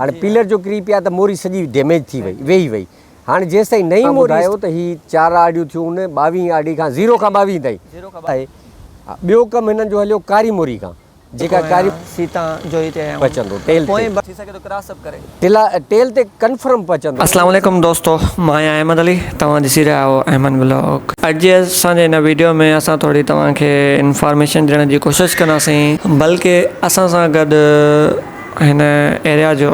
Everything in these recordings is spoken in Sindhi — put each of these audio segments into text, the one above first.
هاڻي پيلر جو ڪري پيا ته موري سڄي ڊيميج ٿي وئي ويهي وئي هاڻي جيستائين نئين موري ٻڌايو ته هي چار آرڊيون ٿيون ان ٻاويهين آرڊي کان زيرو کان ٻاويهين تائين آهي ٻيو ڪم هنن جو هليو ڪاري موري کان جيڪا ڪاري سيتان جوئي تي آيا پهچندو ٽيل تي ٿي سگهي ٿو ڪراس اپ ڪري. ٽيلا ٽيل تي ڪنفرم پهچندو. اسلام عليڪم دوستو مان آهيان احمد علي توهان ڏسي رهيا آهيو احمد بلاگ اڄ جي اسان جي هن ويڊيو ۾ اسان ٿوري توهان کي انفارميشن ڏيڻ جي ڪوشش ڪنداسين بلڪه اسان سان گڏ هن ايريا جو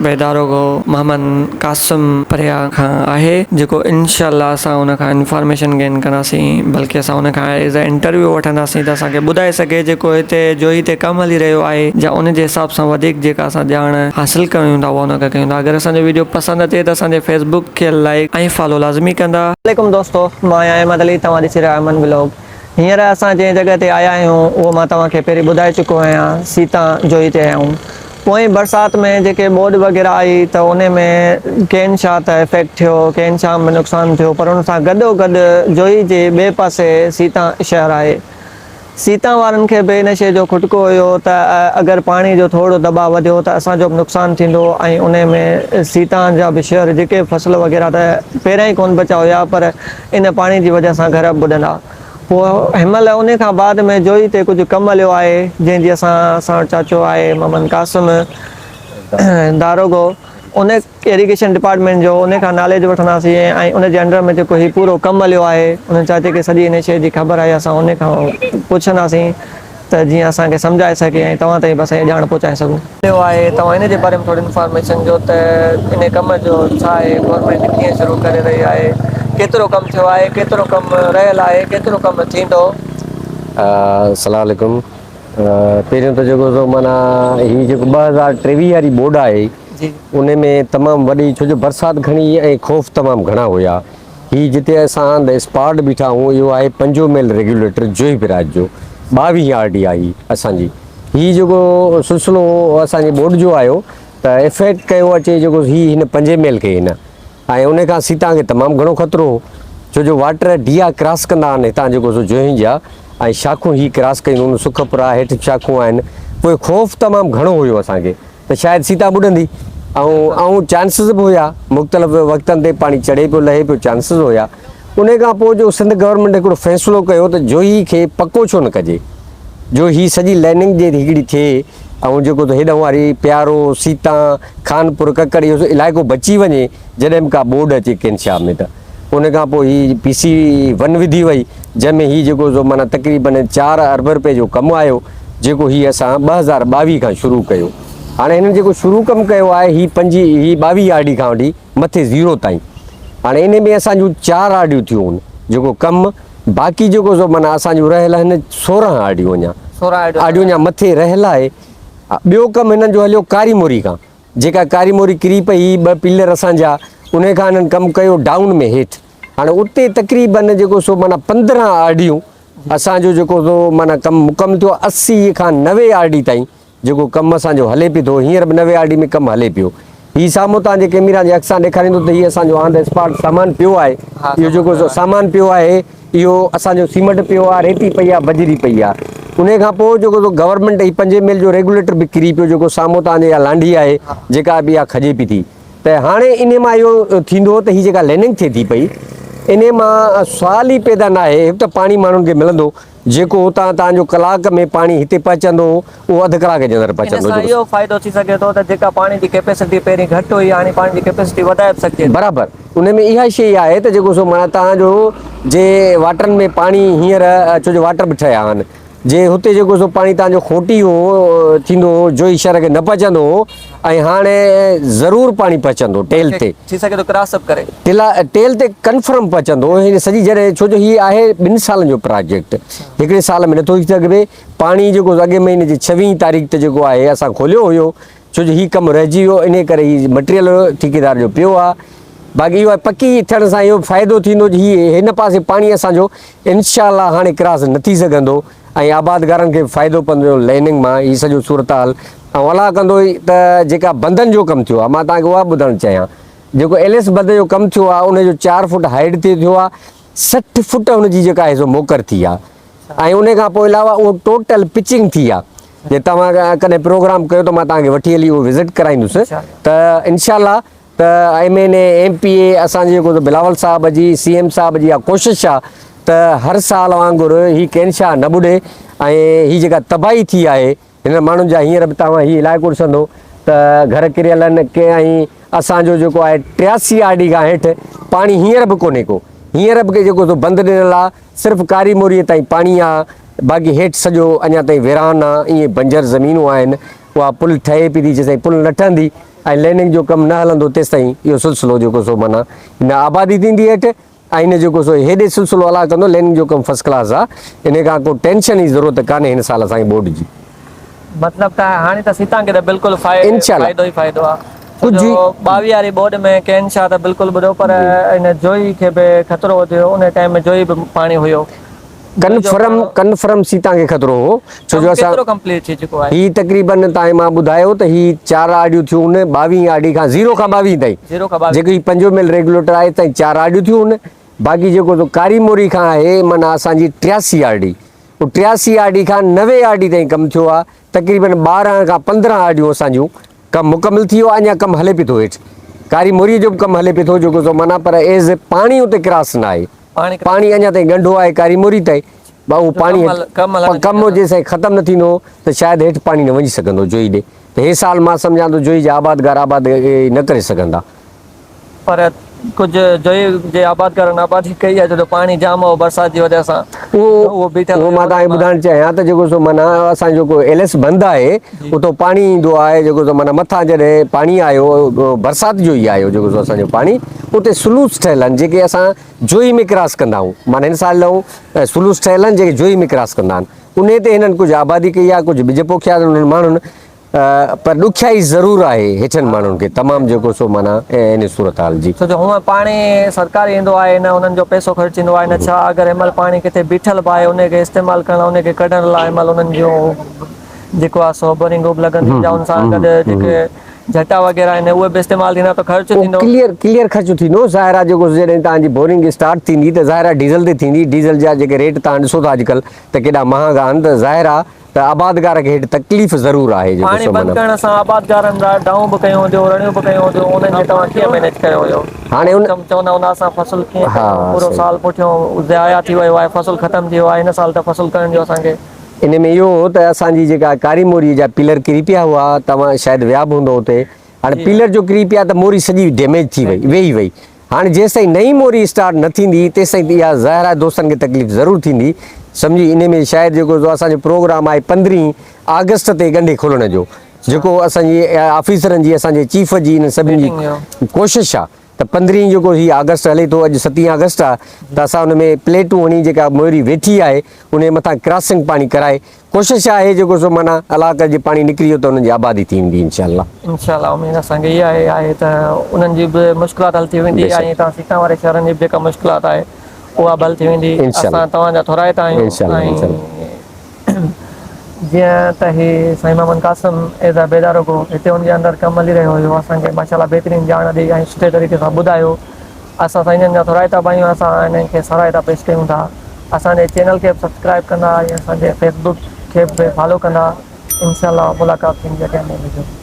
بيداروغو محمد قاسم پريا کان آهي جيڪو انشاء الله اسان ان کان انفارميشن گين ڪنداسين بلڪه اسان ان کان ايز اي انٽرويو وٺنداسين ته اسان کي ٻڌائي سگهي جيڪو هتي جوهي تي ڪم هلي رهيو آهي جا ان جي حساب سان وڌيڪ جيڪا اسان ڄاڻ حاصل ڪيون ٿا اها ان کان ڪيون ٿا اگر اسان جو ويڊيو پسند اچي ته اسان جي فيس بڪ کي لائيڪ ۽ فالو لازمي ڪندا. عليڪم دوستو مان آهيان احمد علي توهان ڏسي رهيا آهيو احمد بلاگ. هينئر اسان جنهن جڳهه تي آيا آهيون اهو مان توهان کي پهرين ٻڌائي چڪو آهيان سيتان جوئي تي آيا آهيون. پوئين برسات ۾ جيڪي ٻوڏ وغيره آئي ته انهي ۾ ڪين شاهه ته افيڪٽ ٿيو ڪين شاهه ۾ نقصان ٿيو پر ان سان گڏو گڏ جوئي جي ٻئي پاسي سيتان شهر آهي سيتان وارن کي به ان شيء جو کٽڪو هيو ته اگر پاڻي جو ٿورڙو دٻاء وڌيو ته اسان جو به نقصان ٿيندو ۽ انهي ۾ سيتان جا به شهر جيڪي به فصل وغيره ته پهريان ئي ڪونه بچا هيا پر ان پاڻي جي وجه سان گهر به ٻڏندا. پوء هن مهل انهي کان بعد ۾ جوهي تي ڪجهه ڪم هليو آهي جنهن جي اسان سان چاچو آهي محمد قاسم داروغو ان ايريگيشن ڊپارٽمينٽ جو انهي کان ناليج وٺنداسين ۽ ان جي انڊر ۾ جيڪو هي پورو ڪم هليو آهي ان چاچي کي سڄي انهي شيء جي خبر آهي اسان انهي کان پڇنداسين ته جيئن اسان کي سمجهائي سگهي ۽ توهان تائين به اسان اها ڄاڻ پهچائي سگهون. ٿيو آهي توهان ان جي باري ۾ ٿوري انفارميشن ڏيو ته ان ڪم جو ڇا آهي گورنمينٽ ڪيئن شروع ڪري رهي آهي ڪيترو ڪم ٿيو آهي ڪيترو ڪم رهيل آهي ڪيترو ڪم ٿيندو. السلام عليڪم پهريون ته جيڪو سو معنيٰ هي جيڪو 2023 واري ٻوڏ آهي ان ۾ تمام وڏي ڇو جو برسات گهڻي ۽ خوف تمام گهڻا هيا هي جتي اسان آن the spot بيٺا آهيون اهو آهي پنجون ميل ريگيوليٽر جوهي بئراج جو 22 آر ڊي آهي اسان جي هي جيڪو سلسلو اسان جي ٻوڏ جو آيو ته افيڪٽ ڪيو اچي جيڪو هي هن پنجين ميل کي هن ۽ ان کان سيتا کي تمام گهڻو خطرو هو ڇو جو واٽر ڊي آ ڪراس ڪندا آهن هتان جيڪو سو جوهين جا ۽ شاخون هي ڪراس ڪيون ان سکپورا هيٺ شاخون آهن پوء خوف تمام گهڻو هيو اسان کي ته شايد سيتا ٻڏندي ۽ ۽ چانسز به هيا مختلف وقتن تي پاڻي چڙهي پيو لهي پيو چانسز هيا ان کان پوء جو سنڌ گورنمينٽ هڪڙو فيصلو ڪيو ته جوهي کي پڪو ڇو نه ڪجي جو هي سڄي لائننگ جي هڪڙي ٿئي ۽ جيڪو ته هيڏانهن واري پيارو سيتا خانپور ڪڪڙ اهو علائقو بچي وڃي جڏهن به ڪا ٻوڏ اچي ڪنهن شاهه ۾ ته ان کان پوء هي پي سي ون وڌي وئي جنهن ۾ هي جيڪو سو معنيٰ تقريبن چار ارب رپئي جو ڪم آيو جيڪو هي اسان 2022 کان شروع ڪيو هاڻي هنن جيڪو شروع ڪم ڪيو آهي هي پنجي هي 22 آر ڊي کان وٺي مٿي زيرو تائين هاڻي ان ۾ اسان جون چار آر ڊيون ٿيون هن جيڪو ڪم باقي جيڪو سو معنيٰ اسان جون رهيل آهن 16 آر ڊيون اڃا 16 آر ڊيون اڃا مٿي رهيل آهي ٻيو ڪم هنن جو هليو ڪاري موري کان جيڪا ڪاري موري ڪري پئي هئي ٻه پلر اسان جا انهي کان هنن ڪم ڪيو ڊائون ۾ هيٺ هاڻي اتي تقريبن جيڪو سو معنيٰ 15 آر ڊيون اسان جو جيڪو سو معنيٰ ڪم مڪمل ٿيو 80 کان 90 آر ڊي تائين جيڪو ڪم اسان جو هلي پيو ٿو هينئر به 90 آر ڊي ۾ ڪم هلي پيو هي سامهون توهان جي ڪيميرا جي اک سان ڏيکاريندو ته هي اسان جو آن the spot سامان پيو آهي اهو جيڪو سو سامان پيو آهي اهو اسان جو سيمنٽ پيو آهي ريتي پئي آهي بجري پئي آهي انهي کان پوء جيڪو سو گورنمينٽ هي پنجين ميل جو ريگوليٽر به ڪري پيو جيڪو سامهون توهان جي اها لانڍي آهي جيڪا به اها کڄي پئي ٿي ته هاڻي انهي مان اهو ٿيندو ته هي جيڪا ليننگ ٿئي ٿي پئي انهي مان سوال ئي پيدا ناهي هڪ ته پاڻي ماڻهن کي ملندو جيڪو اتان تان جو ڪلاڪ ۾ پاڻي هتي پهچندو هو، اهو اڌ ڪلاڪ جي اندر ان پهچندو. سان جيڪو. اهو فائدو ٿي سگهي ٿو ته جيڪا پاڻي جي ڪيپيسٽي پهرين گهٽ هئي هاڻي پاڻي جي ڪيپيسٽي وڌائي به سگهجي ٿي. برابر ان ۾ اها شيء آهي ته جيڪو سو معنيٰ تان جو جي واٽرن ۾ پاڻي هينئر ڇو جو واٽر به ٺهيا آهن جي هتي جيڪو سو پاڻي تان جو کوٽي هو ٿيندو هو جوئي شهر کي نه پهچندو هو ۽ هاڻي ضرور پاڻي پهچندو ٽيل تي. ٿي سگهي ٿو ڪراس اپ ڪري. ٽيلا ٽيل تي ڪنفرم پهچندو هي سڄي جڏهن ڇو جو هي آهي ٻن سالن جو پراجيڪٽ هڪڙي سال ۾ نٿو ٿي سگهي پاڻي جيڪو اڳي مهيني جي ڇويهين تاريخ تي جيڪو آهي اسان کوليو هيو ڇو جو هي ڪم رهجي ويو انهي ڪري هي مٽيريل ٺيڪيدار جو پيو آهي باقي اهو آهي پڪي ٿيڻ سان اهو فائدو ٿيندو جو هي هن پاسي پاڻي اسان جو انشاء الله هاڻي ڪراس نه ٿي سگهندو ۽ آبادگارن کي به فائدو پوندو ليننگ مان هي سڄو صورتحال ۽ الله ڪندو ته جيڪا بندن جو ڪم ٿيو آهي مان توهان کي اها ٻڌڻ چاهيان جيڪو ايل ايس بند جو ڪم ٿيو آهي ان جو 4 فوٽ هائيٽ تي ٿيو آهي 60 فوٽ ان جي جيڪا آهي سو موڪر ٿي آهي ۽ ان کان پوء علاوه اهو ٽوٽل پچنگ ٿي آهي جي توهان ڪڏهن پروگرام ڪيو ته مان توهان کي وٺي هلي اهو وزٽ ڪرائيندس ته انشاء الله ته M N A M P A اسان جي جيڪو بلاول صاحب جي سي ايم صاحب جي اها ڪوشش آ ته هر سال وانگر هي ڪينشاهه نه ٻڏي ۽ هي جيڪا تباهي ٿي آهي هنن ماڻهن جا هينئر به توهان هي علائقو ڏسندو ته گهر ڪريل آهن ڪي ۽ اسان جو جيڪو آهي 83 آر ڊي کان هيٺ پاڻي هينئر به ڪونهي ڪو هينئر به جيڪو سو بند ڏنل آ صرف ڪاري موريء تائين پاڻي آ باقي هيٺ سڄو اڃا تائين ويران آ ائين بنجر زمينون آهن اها پل ٺهي پئي ٿي جيستائين پل نه ٺهندي ۽ ليننگ جو ڪم نه هلندو تيستائين اهو سلسلو جيڪو سو معنيٰ نه آبادي ٿيندي هيٺ ۽ نه جيڪو سو هيڏي سلسلو الا ڪندو ليننگ جو ڪم فرسٽ ڪلاس آ انهي کان ڪو ٽينشن جي ضرورت ڪانهي هن سال اسان کي ٻوڏ جي. مطلب ته هاڻي ته سيتان کي ته بلڪل فائدو ئي فائدو آ ڇو جو ٻاويهه واري ٻوڏ ۾ ڪين شاهه ته بلڪل ٻڏو پر ان جوئي کي به خطرو هيو ان ٽائيم ۾ جوئي به پاڻي هيو. ڪنفرم ڪنفرم سيتان کي خطرو هو ڇو جو اسان ڪيترو ڪمپليٽ ٿي چڪو آهي؟ هي تقريبن تائين مان ٻڌايو ته هي چار آرڊيون ٿيون هن ٻاويهه آرڊي کان زيرو کان ٻاويهه تائين زيرو کان ٻاويهه جيڪو هي پنجو ميل ريگوليٽر آهي تائين چار آرڊيون ٿيون هن باقي جيڪو سو ڪاري موري کان آهي معنيٰ اسان جي ٽياسي آرڊي اهو ٽياسي آرڊي کان نوي آرڊي تائين ڪم ٿيو آهي تقريبن ٻارهن کان پندرهن آرڊيون اسان جون ڪم مڪمل ٿي ويو آهي اڃا ڪم هلي پيو ٿو هيٺ ڪاري موري جو به ڪم هلي پيو ٿو جيڪو سو معنيٰ پر ايز پاڻي اتي ڪراس نه آهي پاڻي اڃا تائين ڳنڍو آهي ڪاري موري تائين اهو پاڻي ڪم جيسين ختم نه ٿيندو ته شايد هيٺ پاڻي نه وڃي سگهندو جوئي ڏي ته هي سال مان سمجهان ٿو جوئي جا آبادگار آباد نه ڪري سگهندا. پر ڪجهه جوئي جي آبادگارن آبادي ڪئي آهي ڇو جو پاڻي جام هو برسات جي وجه سان اهو بيٺل اهو مان توهان کي ٻڌائڻ چاهيان ته جيڪو سو معنيٰ اسان جو جيڪو ايل ايس بند آهي اتو پاڻي ايندو آهي جيڪو سو معنيٰ مٿان جڏهن پاڻي آيو برسات جو ئي آيو جيڪو سو اسان جو پاڻي اتي سلوس ٺهيل آهن جيڪي اسان جوئي ۾ ڪراس ڪندا آهيون معنيٰ هن سال لئون سلوس ٺهيل آهن جيڪي جوئي ۾ ڪراس ڪندا آهن انهي تي هنن ڪجهه آبادي ڪئي آهي ڪجهه ٻج پوکيا آهن انهن ماڻهن پر ڏکيائي ضرور آهي هيٺن ماڻهن کي تمام جيڪو سو معنيٰ انهي صورتحال جي. ڇو جو هونئن پاڻي سرڪاري ايندو آهي نه انهن جو پئسو خرچ ٿيندو آهي نه ڇا اگر هن مهل پاڻي ڪٿي بيٺل به آهي انهي کي استعمال ڪرڻ لاء انهي کي ڪڍڻ لاء هن مهل انهن جون جيڪو آهي سو بورنگون به لڳنديون يا ان سان گڏ جيڪي جهٽا وغيره آهن اهي به استعمال ٿيندا ته خرچ ٿيندو. ڪليئر ڪليئر خرچ ٿيندو ظاهر آهي جيڪو جڏهن توهان جي بورنگ اسٽارٽ ٿيندي ته ظاهر آهي ڊيزل تي ٿيندي ڊيزل جا جيڪي ريٽ توهان ڏسو ٿا اڄڪلهه ته ڪيڏا مهانگا آهن ته ظاهر آهي ته آبادگار کي هيٺ تڪليف ضرور آهي جيڪو پاڻي سو بند معنيٰ. ڪرڻ سان آبادگارن دانهون به ڪيون هونديون رڙيون به ڪيون هونديون انهن کي توهان ڪيئن مينيج ڪيو هيو هاڻي ان چوندا هوندا اسان فصل ڪيئن ها ڪيون پورو صحيح. سال پٺيون ضايع ٿي ويو آهي فصل ختم ٿي ويو آهي هن سال ته فصل ڪرڻ جو اسان کي. ان ۾ اهو هو ته اسان جي جيڪا ڪاري موريء جا پلر ڪري پيا هئا، توهان شايد ويا به هوندؤ اتي. هاڻي پلر جو ڪري پيا ته موري سڄي ڊيميج ٿي وئي، ويهي وئي. هاڻي جيستائين نئين موري اسٽارٽ نه ٿيندي، تيستائين ته اها ظاهر آهي دوستن کي تڪليف ضرور ٿيندي. سمجهي انهي ۾ شايد جيڪو سو اسان جو پروگرام آهي پندرهين آگسٽ تي ڳنڍي کولڻ جو، جيڪو اسان جي آفيسرن جي، اسان جي چيف جي انهن سڀني جي ڪوشش آهي. ته پندرهين جيڪو هي آگسٽ هلي ٿو اڄ ستين آگسٽ آ ته اسان ان ۾ پليٽون هڻي جيڪا موري ويٺي آهي ان جي مٿان ڪراسنگ پاڻي ڪرائي ڪوشش آهي جيڪو سو معنيٰ الله ڪري جي پاڻي نڪري ويو ته انهن جي آبادي ٿي ويندي انشاء الله. انشاء الله اميد اسان کي اها ئي آهي ته انهن جي به مشڪلات حل ٿي ويندي ۽ هتان سيتان واري شهرن جي به جيڪا مشڪلات آهي اها به حل ٿي ويندي اسان توهان جا ٿورائتا آهيون ۽ جيئن ته هي سائين محمد قاسم ايزا بيداروگو هتي ان جي اندر ڪم هلي رهيو هيو اسان کي ماشاء الله بهترين ڄاڻ ڏئي ۽ سٺي طريقي سان ٻڌايو اسان سائين جن جا ٿورائتا به آهيون اسان انهن کي ساراهه ٿا پيش ڪيون ٿا اسان جي چينل کي به سبسڪرائب ڪندا ۽ اسان جي فيس بڪ کي به فالو ڪندا انشاء الله ملاقات ٿيندي اڳئين نئين وڊيو ۾.